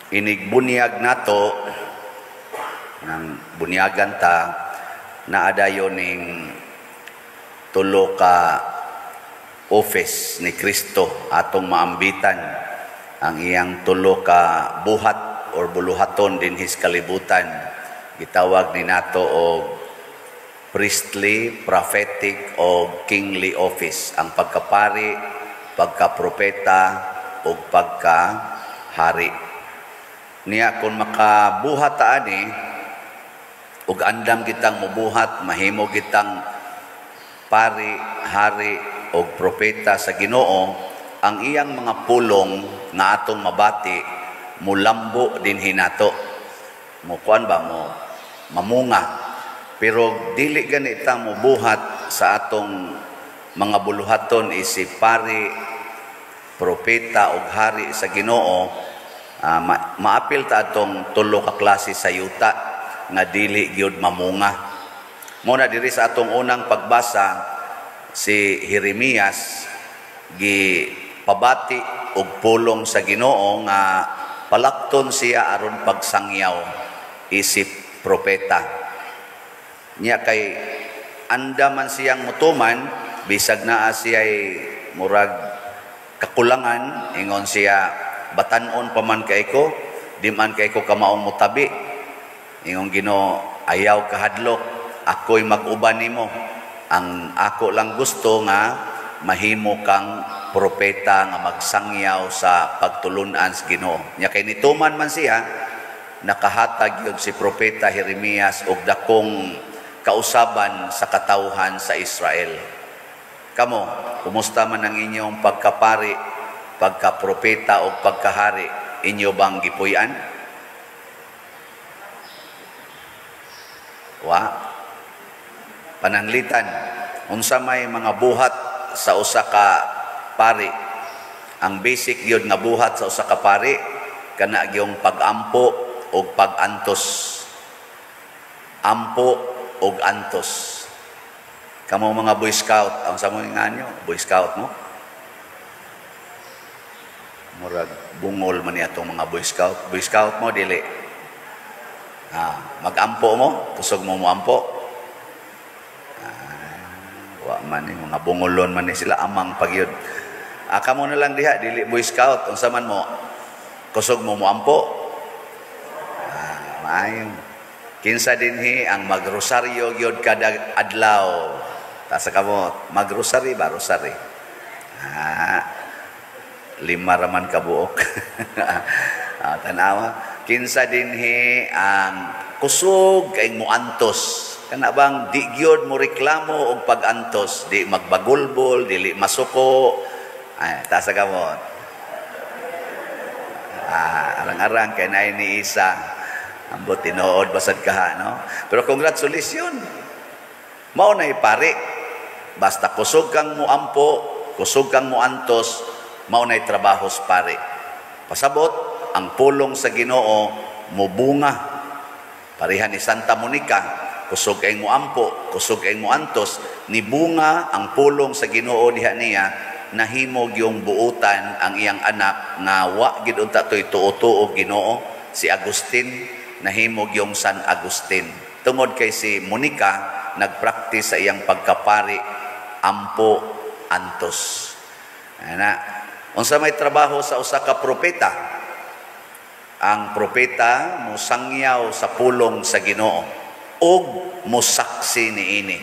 Inig bunyag nato ng bunyagan ta, naa dayon ning tulo ka office ni Kristo atong maambitan, ang iyang tulo ka buhat or buluhaton dinhi sa kalibutan. Gitawag ni nato og priestly, prophetic o kingly office, ang pagkapari, pagkapropeta ug pagkahari. Niya kung makabuhat ta ani ug andam kitang mubuhat, mahimo kitang pari, hari o propeta sa Ginoo, ang iyang mga pulong nga atong mabati mulambo dinhi nato. Mo kuan ba mo, mamunga. Pero dili gani ta mobuhat sa atong mga buluhaton isip pari, propeta ug hari sa Ginoo, maapil ta atong tulo ka klase sa yuta nga dili gyud mamunga. Muna diri sa atong unang pagbasa, si Jeremias gi pabati og pulong sa Ginoo nga palakton siya aron pagsangyaw isip propeta. Nya kay anda man siyang mutuman bisag naa siya'y murag kakulangan, ingon siya, "Batan-on pa man kay ko, di man kay ko kamaong mutabi." Ingon Ginoo, "Ayaw kahadlok, ako'y mag-uban nimo. Ang ako lang gusto nga mahimo kang propeta nga magsangyaw sa pagtulunan sa Ginoo." Nya kay nituman man siya, nakahatag yun si propeta Jeremias og dakong kausaban sa katawhan sa Israel. Kamo, kumusta man ang inyong pagkapari, pagkapropeta o pagkahari? Inyo bang gipuy-an? Wa. Pananglitan, unsa may mga buhat sa usa ka pari? Ang basic gyud nga buhat sa usa ka pari kana gyung pag-ampo og pag-antos. Ampo og antos. Kamo mga Boy Scout, ang sa mo nga nyo, Boy Scout mo? Murag bungol man atong mga Boy Scout. Boy Scout mo, dili? Mag-ampo mo, kusog mo moampo. Wa man ni mga bungolon man ni sila amang pagyud. Kamo na lang diha, dili Boy Scout, unsa man mo? Kusog mo moampo? Maayo. Kinsa dinhi ang magrosaryo gyud kada adlaw? Taas sa kamot. Magrosary ba? Rosary. 5 raman kabuok. Tanawa. Kinsa dinhi ang kusog kay muantos? Kana bang di gyud mo reklamo og pag-antos, di magbagulbol, dili masuko. Ay, taas sa kamot. Arang-arang kay naay ni isa. Ambot tinuod basad kaha, no? Pero congratulations. Mao na pare. Basta kusog kang muampo, kusog kang muantos, mao na'y trabaho sa pare. Pasabot, ang pulong sa Ginoo mubunga. Pareha ni Santa Monica, kusog kay muampo, kusog kay muantos, nibunga ang pulong sa Ginoo diha niya, nahimog yung buutan ang iyang anak nga wa gid unta toy tuo-tuo Ginoo, si Agustin, nahimog yung San Agustin. Tungod kay si Monica nagpraktis sa iyang pagkapari, ampo, antos. Ana, unsa may trabaho sa usa ka propeta? Ang propeta mosangyaw sa pulong sa Ginoo ug mosaksi niini.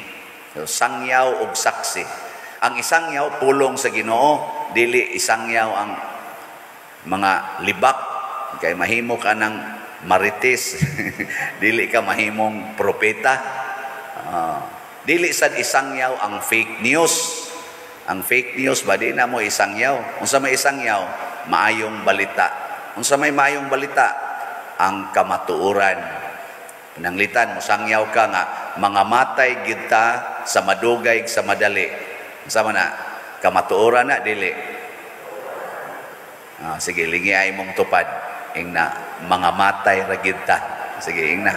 So, sangyaw ug saksi. Ang isangyaw pulong sa Ginoo, dili isangyaw ang mga libak kay mahimo ka ng marites. Dili ka mahimong propeta. Dili sad isangyaw ang fake news. Ang fake news ba di na mo isangyaw. Unsa may isangyaw? Maayong balita. Unsa may maayong balita? Ang kamatuoran. Pananglitan mosangyaw ka nga mga matay gyud ta sa madugay sa madali. Unsa man na? Kamatuoran na dili? Sige, lingi ay mong tupad. Ing na mga matay ra gyud ta. Sige, ing na.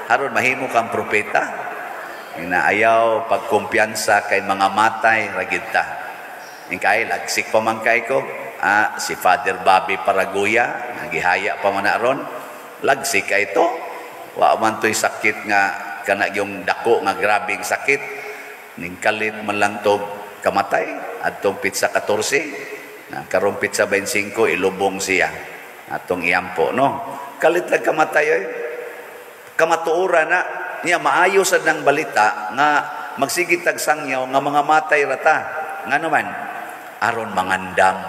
Aron mahimo kang propeta. Ing na ayaw pagkumpiyansa kay mga matay ra gyud ta. Ing kay lagsik pa man kay ko. Si Father Bobby Paraguya, Gihaya pa man na ron. Lagsi ka ito. Wa man to'y sakit nga kana yung dako nga grabeng sakit. Ning kalit man lang to kamatay adtong pitsa 14. Na karon pitsa 25 ilubong siya. Atong iyampo, no. Kalit lang kamatay oy. Kamatuoran na niya, maayo sad ng balita nga magsige tag sangyaw nga mga matay rata. Ngano man? Aron mangandam.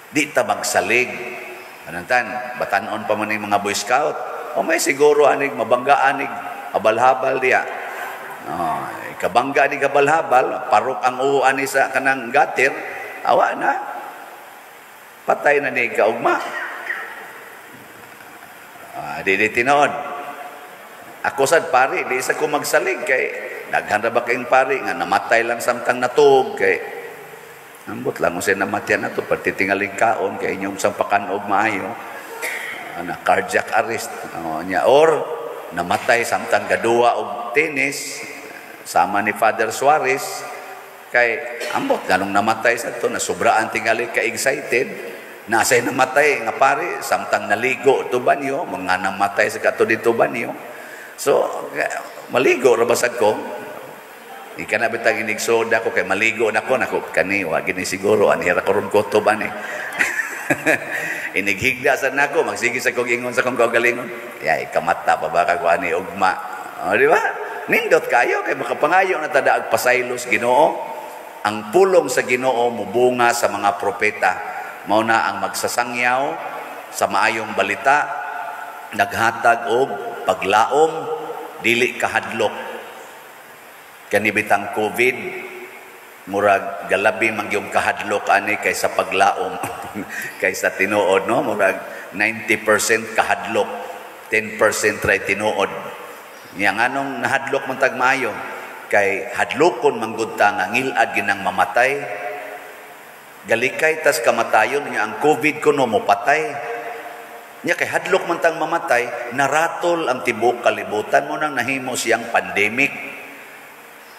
Di ta magsalig. Anantan, batanon pa man yung mga Boy Scout. O may siguro anig mabangga anig habal-habal diya. Oh, kabangga ni habal-habal, parok ang uo ani sa kanang gutter, awa na. Patay na ni kaugma. Ah, di tinuod. Ako sad pari, di sa ko magsalig kay daghan ra ba kayong pari nga namatay lang samtang natuog, kay ambot lang unsay namatyan na to, patitingalig kaon kay inyong sampakan og maayo na cardiac arrest, oh, nya or namatay samtang gaduwa og tennis sama ni Father Suarez, kay ambot ganong namatay sa to, nasubraan tingali ka excited. Nasay namatay nga pare samtang naligo to banyo, mga namatay sa kato dito banyo. So maligo ra basag ko. Ika na bitang inig soda ko kay maligo na ko nako kani wa gini siguro ani ra ko ron kutob ani. Inighigda sa nako, magsige sa kog ingon sa kong kaugalingon. Yay, kamata pa ba ka ko ani ugma. O, di ba? Nindot kayo kay makapangayo na tada pasaylos Ginoo. Ang pulong sa Ginoo mubunga sa mga propeta. Mao na ang magsasangyaw sa maayong balita, naghatag og paglaom, dili kahadlok. Kani bitang COVID, murag galabi man gyud kahadlok ani kaysa paglaom kaysa tinuod, no? Murag 90% kahadlok, 10% ray tinuod. Nya nganong nahadlok man tag maayo? Kay hadlokon man gud ta nga ngilad ginang mamatay. Galikay tas kamatayon niya ang COVID kuno mopatay. Nya kay hadlok man tang mamatay, naratol ang tibuok kalibutan mo nang nahimo siyang pandemic.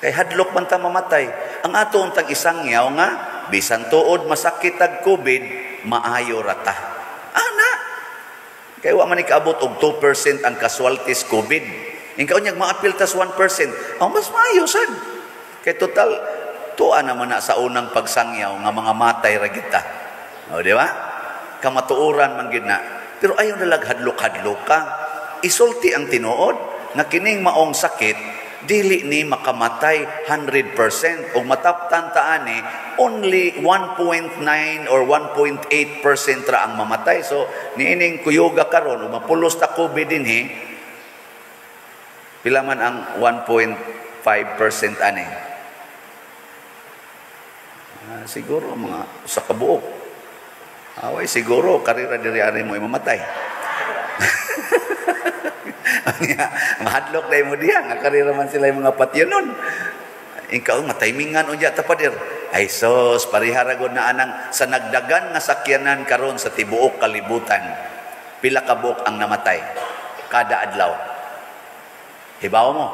Kay hadlok man tang mamatay. Ang ato ang tag isangyaw nga bisan tuod masakit ag COVID, maayo ra ta. Ana. Kay wa man ikaabot og 2% ang casualties COVID. Ingkaon niya maapil tas 1%. Ang mas maayo sad. Kay total tuwa naman na sa unang pagsangyaw nga mga matay ra kita. O, di ba? Kamatuoran man gid na. Pero ayaw nalag hadlok-hadlok ka. Isulti ang tinuod nga kining maong sakit dili ni makamatay 100% o mataptan ta ani only 1.9 or 1.8% ra ang mamatay. So niining kuyuga karon o mapulos ta COVID dinhi, pila man ang 1.5% ani? Siguro mga sa kabuok. Away siguro karira diri ani mo mamatay. Mahadlok dahil mo diya nga karira man sila yung mga patyonon. Ikaw mataymingan unya ta, pader. Ay sos, parihara gud na anang sa nagdagan nga sakyanan karon sa tibuok kalibutan. Pila ka buok ang namatay kada adlaw? Hibaw mo.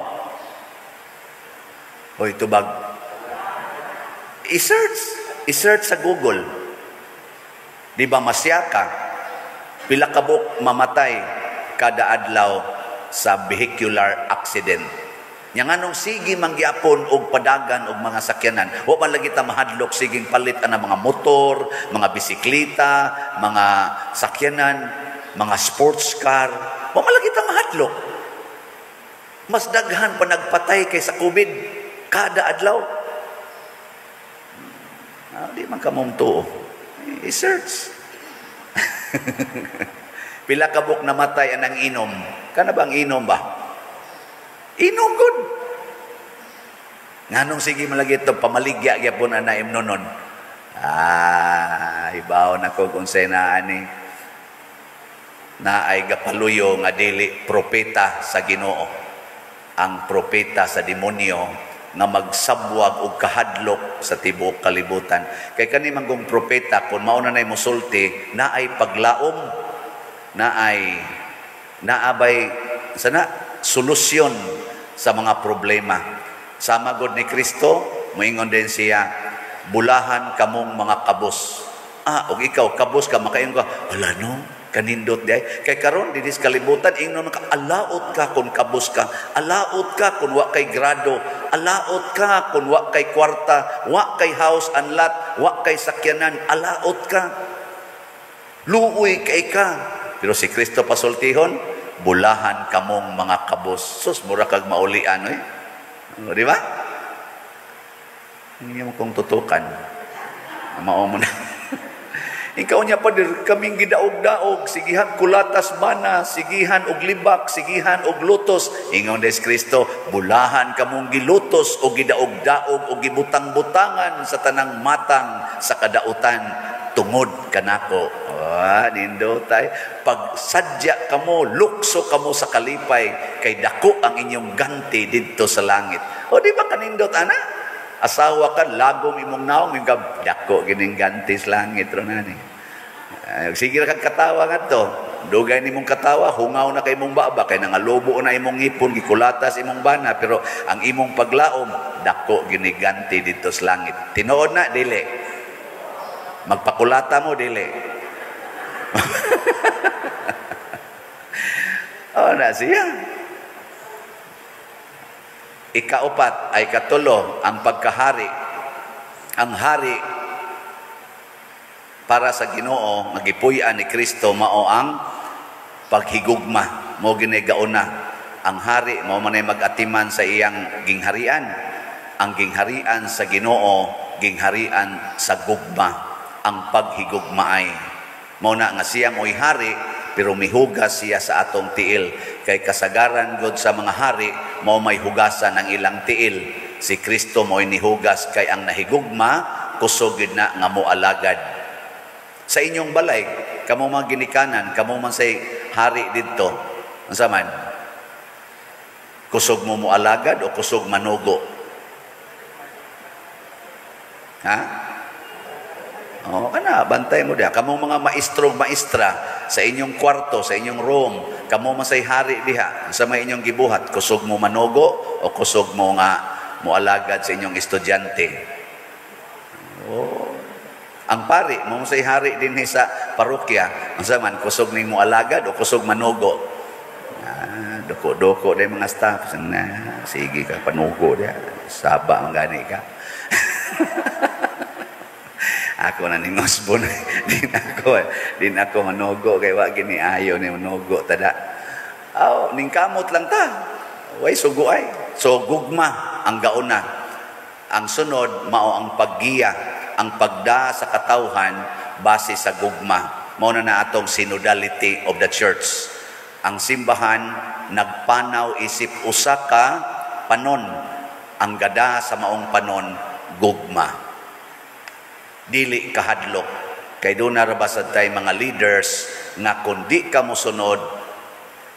Hoy, tubag. I-search, i-search sa Google. Di ba masyaka? Pila ka buok mamatay kada adlaw sa vehicular accident? Nya nganong sige manggiapon og padagan og mga sakyanan. Wa man lagi ta mahadlok siging palit ana mga motor, mga bisikleta, mga sakyanan, mga sports car. Wa man lagi ta mahadlok. Mas daghan pa nagpatay kaysa COVID kada adlaw. Di man ka mumtuo. I-search. Pila ka buok namatay anang inom? Kana bang inom ba? Inom gud. Nganong sige malagi ito, pamaligya gyapon ana imnonon. Ah, ibaw na ko kung say na ani na ay gapaluyo nga dili propeta sa Ginoo. Ang propeta sa demonyo nga magsabwag og kahadlok sa tibuok kalibutan. Kay kani manggong propeta, kung mao na nay mosulti, naay paglaom, naay naabay sana solusyon sa mga problema. Sama god ni Kristo, moingon din siya, "Bulahan kamong mga kabos." Ah, og ikaw kabos ka, makaingon ka, "Ala no, kanindot di." Kay karon dinhi sa kalibutan, ingnon ka, alaot ka kung kabos ka, alaot ka kung wa kay grado, alaot ka kung wa kay kwarta, wa kay house and lot, wa kay sakyanan, alaot ka. Luoy kay ka. Pero si Kristo pasultihon, "Bulahan kamong mga kabos." Sus, mura kag maulian eh. Di ba? Hindi mo kong tutukan. Mao mo na. Ikaw niya pa, kaming gidaog-daog, sigihan kulatas bana, sigihan og libak, sigihan og lutos. Ingon des Kristo, "Bulahan kamong gilutos o gidaog-daog o gibutang-butangan sa tanang matang sa kadautan tungod kanako." Ah, nindot ay. Pag sadya kamo, lukso kamo sa kalipay, kay dako ang inyong ganti didto sa langit. O di ba kanindot ana? Asawa ka, lagom imong naong, yung dako gining ganti sa langit ro nani. Sige ra kag katawa ngadto. Dugay nimong katawa, hungaw na kay imong baba, kay nangalubo na imong ngipon, gikulatas imong bana, pero ang imong paglaom, dako gini ganti didto sa langit. Tinuod na, dili? Magpakulata mo, dili? Oh, na siya. Ikaupat ay katulo, ang pagkahari. Ang hari para sa Ginoo, magipuy-an ni Kristo, mao ang paghigugma. Mo ginigauna. Ang hari mao man ay mag-atiman sa iyang gingharian. Ang gingharian sa Ginoo, gingharian sa gugma. Ang paghigugmaay. Mao na nga siya mo'y hari, pero mihugas siya sa atong tiil. Kay kasagaran god sa mga hari, mao may hugasan ang ilang tiil. Si Kristo mo'y nihugas kay ang nahigugma, kusog gid na nga moalagad. Sa inyong balay, kamo mga ginikanan, kamo man say hari didto. Unsa man? Kusog mo moalagad o kusog manugo? Ha? O, kana, bantay mo diha. Kamo mga maestrong maestra sa inyong kwarto, sa inyong room, kamo man say hari diha. Sa may inyong gibuhat, kusog mo manugo o kusog mo nga moalagad sa inyong estudyante? Oh. Ang pari, mo say hari dinhi sa parokya, unsa man, kusog ning moalagad o kusog manugo? Ah, doko-doko day mga staff. Na, sige ka, panugo diha. Saba man gani ka. Ako na ning usbon, din ako manugo kay wa gini ayo ni manugo tada. Aw, ning kamot lang ta. Way sugo ay. So gugma ang gauna. Ang sunod mao ang paggiya, ang pagda sa katawhan base sa gugma. Mao na na atong synodality of the church. Ang simbahan nagpanaw isip usa ka panon. Ang gada sa maong panon, gugma. Dili kahadlok. Kay doon na rabasad tay mga leaders nga kung di ka mosunod,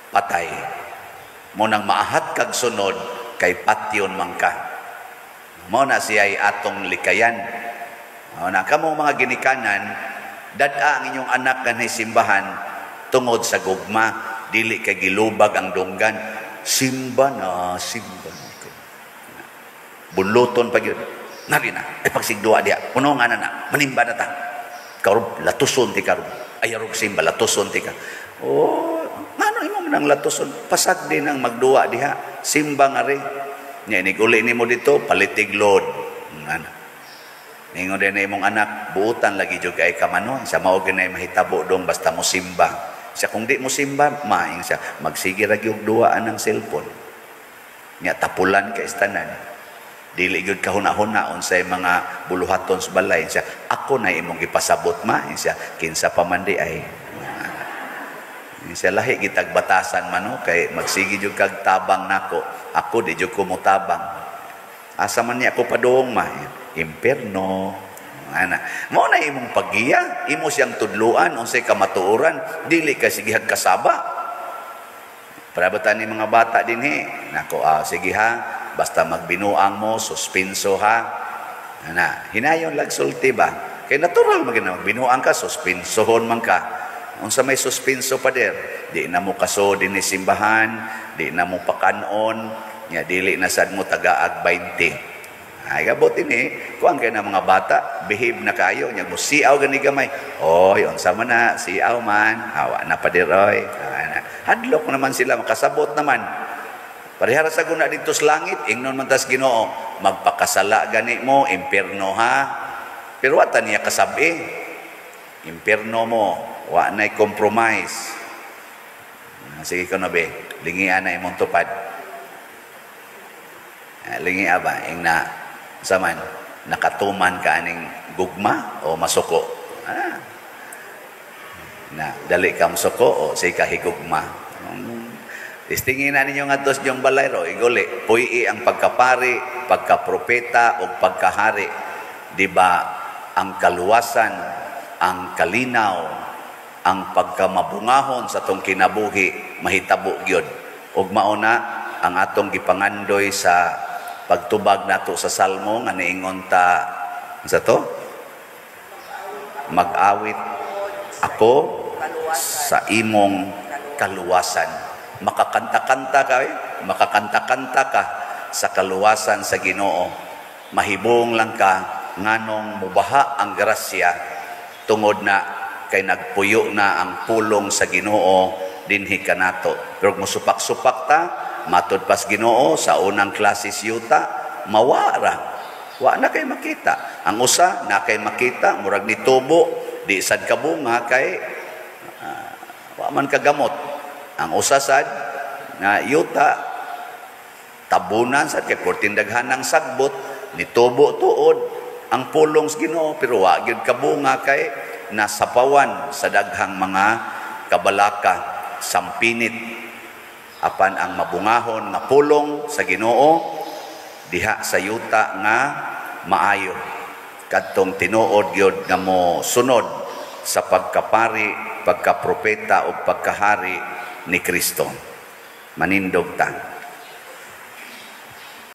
patay. Mo nang maahat kag sunod, kay patyon man ka. Mo na siya'y atong likayan. Mo na kamo mga ginikanan, dad-a ang inyong anak kanhi simbahan tungod sa gugma, dili kay gilubag ang dunggan. Simba na, simba na. Buluton pa gyud. Nari na, ay pagsigduwa diya, puno nga na na, manimba na ta. Karob, latuson ti karob. Ay, arog simba, latuson ti ka. Oh, ngano imo man ang latuson? Pasag din ang magduwa diha. Simba nga rin. Nya, iniguli ni mo dito, palitig load. Ano? Ningon din na imong anak, buutan lagi jud kay kamano. Sa mao ginay mahitabo dong basta mo simba. Siya kung di mo simba, maing siya, magsige ra gyud duwaan ng cellphone. Nya, tapulan kay istanan. Dili gyud kahuna-huna unsay mga buluhaton sa balay. Siya, ako na imong gipasabot ma. Siya, kinsa pa man di ay. Siya, lahi gitag batasan man no? Kay magsige jud kag tabang nako. Ako di jud ko motabang. Asa man niya ako padung ma? Imperno. Ana. Mao na imong paggiya, imo siyang tudluan unsay kamatuoran, dili ka sigihag kasaba. Parabatan ni mga bata dinhi. Nako, sige ha. Basta magbinuang mo, suspenso ha. Ana, hinayon lag sulti ba? Kay natural man gina magbinuang ka, suspensohon man ka. Unsa may suspenso, pader? Di na mo kaso dinhi simbahan, di na mo pakanon, nya dili na sad mo tagaag 20. Ay, gabot ini, kuan kay na mga bata, behave na kayo, nya mo siaw gani gamay. Oy, unsa man na, siaw man, awa na pa diroy. Hadlok naman sila, makasabot naman. Parehara sa guna dito sa langit, ingnon man tas Ginoo, magpakasala gani mo, impierno ha. Pero wa ta niya kasabi. Impierno mo, wa na'y compromise. Sige ko na be, lingian na imong tupad. Lingia ba, ing na, saman, nakatuman ka aning gugma o masuko? Na, dali ka masuko o say ka higugma. Istingin na ninyo nga tos yung balay ro, iguli, puyi ang pagkapari, pagkapropeta o pagkahari. Di ba ang kaluwasan, ang kalinaw, ang pagkamabungahon sa tong kinabuhi, mahitabo gyud. Ug mauna ang atong gipangandoy sa pagtubag nato sa Salmo nga niingon ta sa to, mag-awit ako sa imong kaluwasan. Makakanta-kanta ka, eh? Makakanta-kanta ka sa kaluwasan sa Ginoo. Mahibong lang ka nganong mubaha ang grasya tungod na kay nagpuyo na ang pulong sa Ginoo dinhi kanato. Pero kung musupak-supak ta, matud pas Ginoo sa unang klase yuta, mawara. Wa na kay makita. Ang usa na kay makita, murag nitubo, di sad kabunga kay wa man kagamot. Ang usa sad na yuta, tabunan sad kay porting daghan ng sagbot, nitubo tuod ang pulong sa Ginoo pero wa gyud kabunga kay nasapawan sa daghang mga kabalaka, sampinit. Apan ang mabungahon nga pulong sa Ginoo diha sa yuta nga maayo, kadtong tinuod gyud nga mo sunod sa pagkapari, pagkapropeta ug pagkahari ni Kristo. Manindog ta.